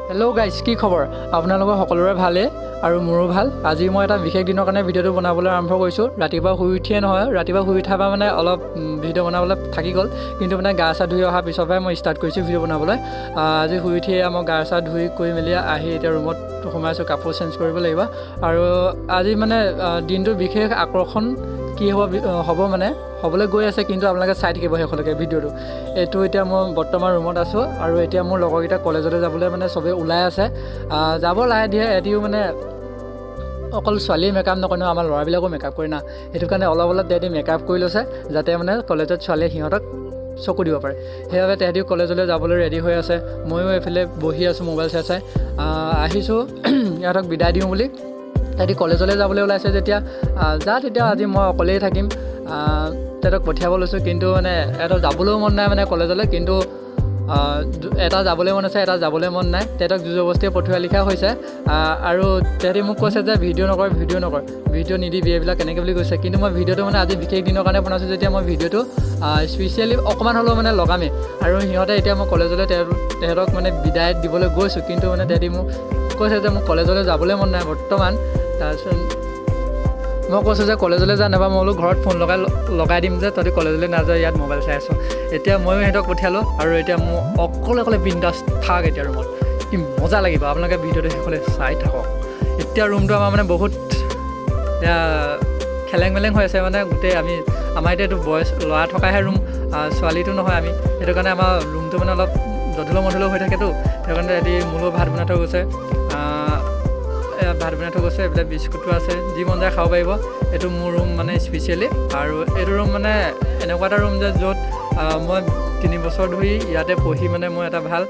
Hello' guys, কি খবৰ আপোনালোকৰ? সকলোৰে ভালেই আৰু মোৰো ভাল। আজি মই এটা বিশেষ দিনৰ কাৰণে ভিডিঅ'টো বনাবলৈ আৰম্ভ কৰিছোঁ। ৰাতিপুৱা শুই উঠিয়ে নহয়, ৰাতিপুৱা শুই উঠাৰ পৰা মানে অলপ ভিডিঅ' বনাবলৈ থাকি গ'ল, কিন্তু মানে গা চা ধুই অহাৰ পিছৰ পৰাই মই ষ্টাৰ্ট কৰিছোঁ ভিডিঅ' বনাবলৈ। আজি শুই উঠিয়ে মই গা চা ধুই কৰি মেলি আহি এতিয়া ৰুমত সোমাইছোঁ, কাপোৰ চেঞ্জ কৰিব লাগিব। আৰু আজি মানে দিনটোৰ বিশেষ আকৰ্ষণ কি হ'ব হ'ব মানে হ'বলৈ গৈ আছে, কিন্তু আপোনালোকে চাই থাকিব শেষলৈকে ভিডিঅ'টো। এইটো এতিয়া মই বৰ্তমান ৰুমত আছোঁ আৰু এতিয়া মোৰ লগৰকেইটা কলেজলৈ যাবলৈ মানে চবেই ওলাই আছে। যাব লাহে ধীৰে। এদিও মানে অকল ছোৱালীয়ে মেকআপ নকৰে নহয়, আমাৰ ল'ৰাবিলাকো মেকআপ কৰে না, সেইটো কাৰণে অলপ অলপ তেহেঁতি মেকআপ কৰি লৈছে, যাতে মানে কলেজত ছোৱালীয়ে সিহঁতক চকু দিব পাৰে। সেইবাবে তেহেঁতিও কলেজলৈ যাবলৈ ৰেডি হৈ আছে। ময়ো এইফালে বহি আছোঁ মোবাইল চাই চাই। আহিছোঁ ইহঁতক বিদায় দিওঁ বুলি। তেহেঁতি কলেজলৈ যাবলৈ ওলাইছে যেতিয়া, যা তেতিয়া আজি মই অকলেই থাকিম। তেহেঁতক পঠিয়াব লৈছোঁ, কিন্তু মানে এহঁতৰ যাবলৈও মন নাই মানে কলেজলৈ, কিন্তু এটা যাবলৈ মন আছে, এটা যাবলৈ মন নাই। তেহেঁতক জোৰ জবৰদস্তিয়ে পঠিওৱা লিখা হৈছে। আৰু তেহেঁতি মোক কৈছে যে ভিডিঅ' নকৰ, ভিডিঅ' নকৰ, ভিডিঅ' নিদিবি এইবিলাক কেনেকৈ বুলি কৈছে। কিন্তু মই ভিডিঅ'টো মানে আজি বিশেষ দিনৰ কাৰণে বনাইছোঁ, যেতিয়া মই ভিডিঅ'টো স্পেচিয়েলি অকণমান হ'লেও মানে লগামেই। আৰু সিহঁতে এতিয়া মই কলেজলৈ তেহেঁতক মানে বিদায় দিবলৈ গৈছোঁ, কিন্তু মানে তেহেঁতি মোক কৈছে যে মোক কলেজলৈ যাবলৈ মন নাই বৰ্তমান। তাৰপিছত মই কৈছোঁ যে কলেজলৈ যা, নাইবা মই বোলো ঘৰত ফোন লগাই লগাই দিম যে তহঁতি কলেজলৈ নাযায়, ইয়াত মোবাইল চাই আছ। এতিয়া ময়ো সিহঁতক পঠিয়ালোঁ আৰু এতিয়া মোৰ অকলে অকলে বিন্দাছ থাক এতিয়া ৰুমত, কি মজা লাগিব। আপোনালোকে ভিডিঅ'টো শেষলৈ চাই থাকক। এতিয়া ৰুমটো আমাৰ মানে বহুত এতিয়া খেলেং মেলেং হৈ আছে, মানে গোটেই আমি আমাৰ এতিয়া এইটো বয়জ ল'ৰা থকাহে ৰুম, ছোৱালীটো নহয় আমি, সেইটো কাৰণে আমাৰ ৰুমটো মানে অলপ জধলো মধলো হৈ থাকেতো। সেইটো কাৰণে সিহঁতি মোলৈও ভাত বনাই থৈ গৈছে, ভাত বনাই থৈ গৈছে। এইবিলাক বিস্কুটো আছে, যি মন যায় খাব পাৰিব। এইটো মোৰ ৰুম মানে স্পেচিয়েলি, আৰু এইটো ৰুম মানে এনেকুৱা এটা ৰুম যে য'ত মই 3 বছৰ ধৰি ইয়াতে পঢ়ি মানে মই এটা ভাল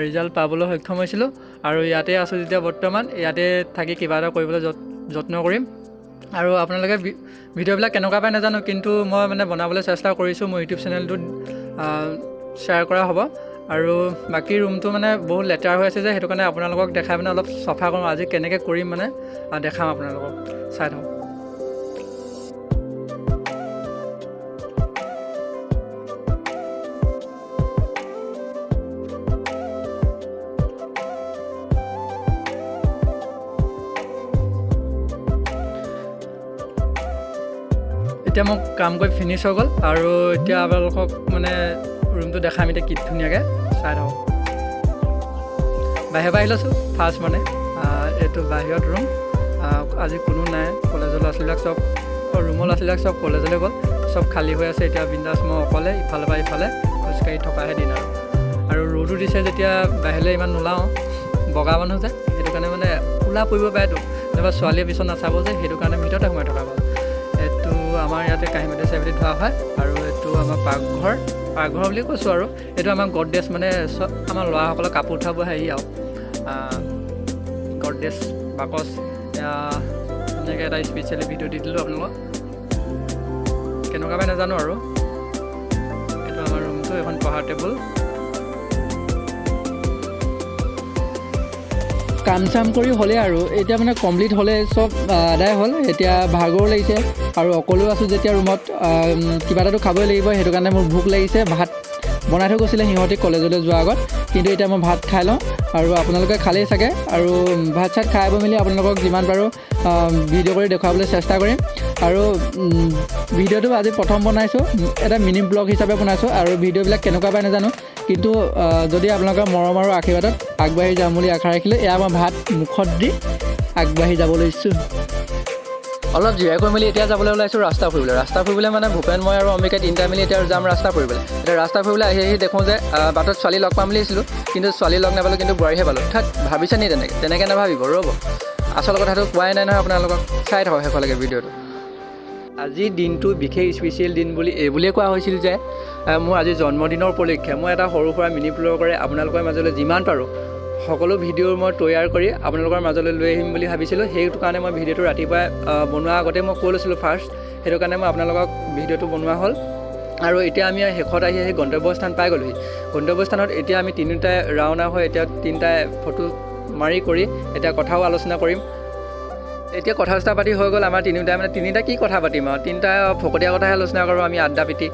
ৰিজাল্ট পাবলৈ সক্ষম হৈছিলোঁ। আৰু ইয়াতে আছোঁ যেতিয়া বৰ্তমান, ইয়াতে থাকি কিবা এটা কৰিবলৈ যত্ন কৰিম। আৰু আপোনালোকে ভিডিঅ'বিলাক কেনেকুৱা পায় নাজানো, কিন্তু মই মানে বনাবলৈ চেষ্টা কৰিছোঁ। মোৰ ইউটিউব চেনেলটোত শ্বেয়াৰ কৰা হ'ব। আৰু বাকী ৰুমটো মানে বহুত লেতেৰা হৈ আছে যে, সেইটো কাৰণে আপোনালোকক দেখাই মানে অলপ চফা কৰোঁ। আজি কেনেকৈ কৰিম মানে দেখাম আপোনালোকক, চাই থাকক। এতিয়া মোক কাম কৰি ফিনিছ হৈ গ'ল আৰু এতিয়া আপোনালোকক মানে ৰুমটো দেখাম এতিয়া কি ধুনীয়াকৈ, চাই থাকক। বাহিৰৰ পৰা আহি লৈছোঁ ফাৰ্ষ্ট মানে এইটো বাহিৰত ৰুম। আজি কোনো নাই, কলেজৰ ল'ৰা ছোৱালীবিলাক চব, ৰুমৰ ল'ৰা ছোৱালীবিলাক চব কলেজলৈ গ'ল, চব খালী হৈ আছে। এতিয়া বিন্দাছ মই অকলে ইফালৰ পৰা ইফালে খোজকাঢ়ি থকাহে দিন। আৰু আৰু ৰ'দো দিছে যেতিয়া বাহিৰলৈ ইমান নোলাওঁ, বগা মানুহ যে, সেইটো কাৰণে মানে ক'লা পৰিব পাৰেতো, নাইবা ছোৱালীয়ে পিছত নাচাব যে, সেইটো কাৰণে ভিতৰতে সোমাই থকা ভাল। এইটো আমাৰ ইয়াতে কাঁহী চাবিটি ধোৱা হয়। আৰু এইটো আমাৰ পাকঘৰ, পাকঘৰ বুলি কৈছোঁ। আৰু এইটো আমাৰ গডৰেজ, মানে আমাৰ ল'ৰাসকলৰ কাপোৰ থোৱাব হেৰি আৰু গডৰেজ বাকচ। ধুনীয়াকৈ এটা স্পেচিয়েলি ভিডিঅ' দি দিলোঁ আপোনালোকক, কেনেকুৱা পাই নাজানো। আৰু এইটো আমাৰ ৰুমটো, এখন পঢ়া টেবুল। কাম চাম কৰি হ'লে আৰু এতিয়া মানে কমপ্লিট হ'লে চব আদায় হ'ল। এতিয়া ভাগৰো লাগিছে আৰু অকলেও আছোঁ যেতিয়া ৰুমত, কিবা এটাতো খাবই লাগিব, সেইটো কাৰণে মোৰ ভোক লাগিছে। ভাত বনাই থৈ গৈছিলে সিহঁতি কলেজলৈ যোৱাৰ আগত, কিন্তু এতিয়া মই ভাত খাই লওঁ আৰু আপোনালোকে খালেই চাগে। আৰু ভাত চাত খাই বৈ মেলি আপোনালোকক যিমান পাৰোঁ ভিডিঅ' কৰি দেখুৱাবলৈ চেষ্টা কৰিম। আৰু ভিডিঅ'টো আজি প্ৰথম বনাইছোঁ, এটা মিনি ব্লগ হিচাপে বনাইছোঁ। আৰু ভিডিঅ'বিলাক কেনেকুৱা পায় নাজানো, কিন্তু যদি আপোনালোকৰ মৰম আৰু আশীৰ্বাদত আগবাঢ়ি যাম বুলি আশা ৰাখিলোঁ। এয়া মই ভাত মুখত দি আগবাঢ়ি যাব লৈছোঁ। অলপ জিৰাই কৰি মেলি এতিয়া যাবলৈ ওলাইছোঁ ৰাস্তা ফুৰিবলৈ। ৰাস্তা ফুৰিবলৈ মানে ভূপেন, মই আৰু অম্বিকা তিনিটা মিলি এতিয়া যাম ৰাস্তা ফুৰিবলৈ। এতিয়া ৰাস্তা ফুৰিবলৈ আহি আহি দেখোঁ যে বাটত ছোৱালী লগ পাম বুলি আহিছিলোঁ, কিন্তু ছোৱালী লগ নাপালোঁ, কিন্তু বোৱাৰীহে পালোঁ। ঠাত ভাবিছে নি তেনেকৈ? তেনেকৈ নাভাবিব, ৰ'ব, আচল কথাটো কোৱাই নাই নহয় আপোনালোকক, চাই থাকক শেষলৈকে ভিডিঅ'টো। আজিৰ দিনটো বিশেষ স্পেচিয়েল দিন বুলি এই বুলিয়ে কোৱা হৈছিল যে মোৰ আজি জন্মদিনৰ উপলক্ষে মই এটা সৰু সুৰা মিনি ব্লগৰে আপোনালোকৰ মাজলৈ যিমান পাৰোঁ সকলো ভিডিঅ' মই তৈয়াৰ কৰি আপোনালোকৰ মাজলৈ লৈ আহিম বুলি ভাবিছিলোঁ। সেইটো কাৰণে মই ভিডিঅ'টো ৰাতিপুৱাই বনোৱাৰ আগতে মই কৈ লৈছিলোঁ ফাৰ্ষ্ট, সেইটো কাৰণে মই আপোনালোকক ভিডিঅ'টো বনোৱা হ'ল। আৰু এতিয়া আমি শেষত আহি আহি গন্তব্যস্থান পাই গ'লোহি। গন্তব্যস্থানত এতিয়া আমি তিনিওটাই ৰাওনা হৈ এতিয়া তিনিটাই ফটো মাৰি কৰি এতিয়া কথাও আলোচনা কৰিম। এতিয়া কথা চথা পাতি হৈ গ'ল আমাৰ তিনিওটাই, মানে তিনিটা কি কথা পাতিম আৰু, তিনিটা ফকতীয়া কথাহে আলোচনা কৰোঁ আমি আড্ডা পিটি।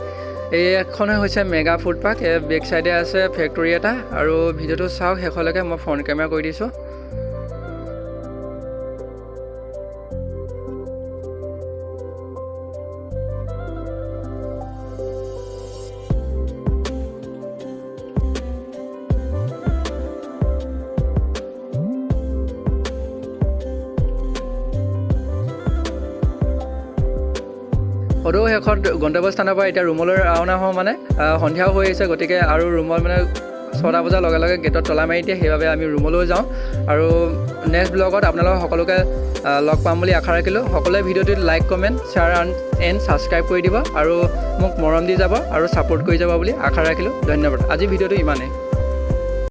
এইখনে হৈছে মেগা ফুড পাৰ্ক। এই বেক চাইডে আছে ফেক্টৰী এটা। আৰু ভিডিঅ'টো চাওক শেষলৈকে, মই ফ্ৰণ্ট কেমেৰা কৰি দিছোঁ। সদৌ শেষত গন্তব্যস্থানৰ পৰা এতিয়া ৰুমলৈ ৰাওনা হওঁ। মানে সন্ধিয়াও হৈ আহিছে, গতিকে আৰু ৰুমত মানে 6টা বজাৰ লগে লগে গেটত তলা মাৰি দিয়ে, সেইবাবে আমি ৰুমলৈ যাওঁ। আৰু নেক্সট ব্লগত আপোনালোক সকলোকে লগ পাম বুলি আশা ৰাখিলোঁ। সকলোৱে ভিডিঅ'টোত like, comment, share and subscribe কৰি দিব আৰু মোক মৰম দি যাব আৰু ছাপোৰ্ট কৰি যাব বুলি আশা ৰাখিলোঁ। ধন্যবাদ। আজি ভিডিঅ'টো ইমানেই।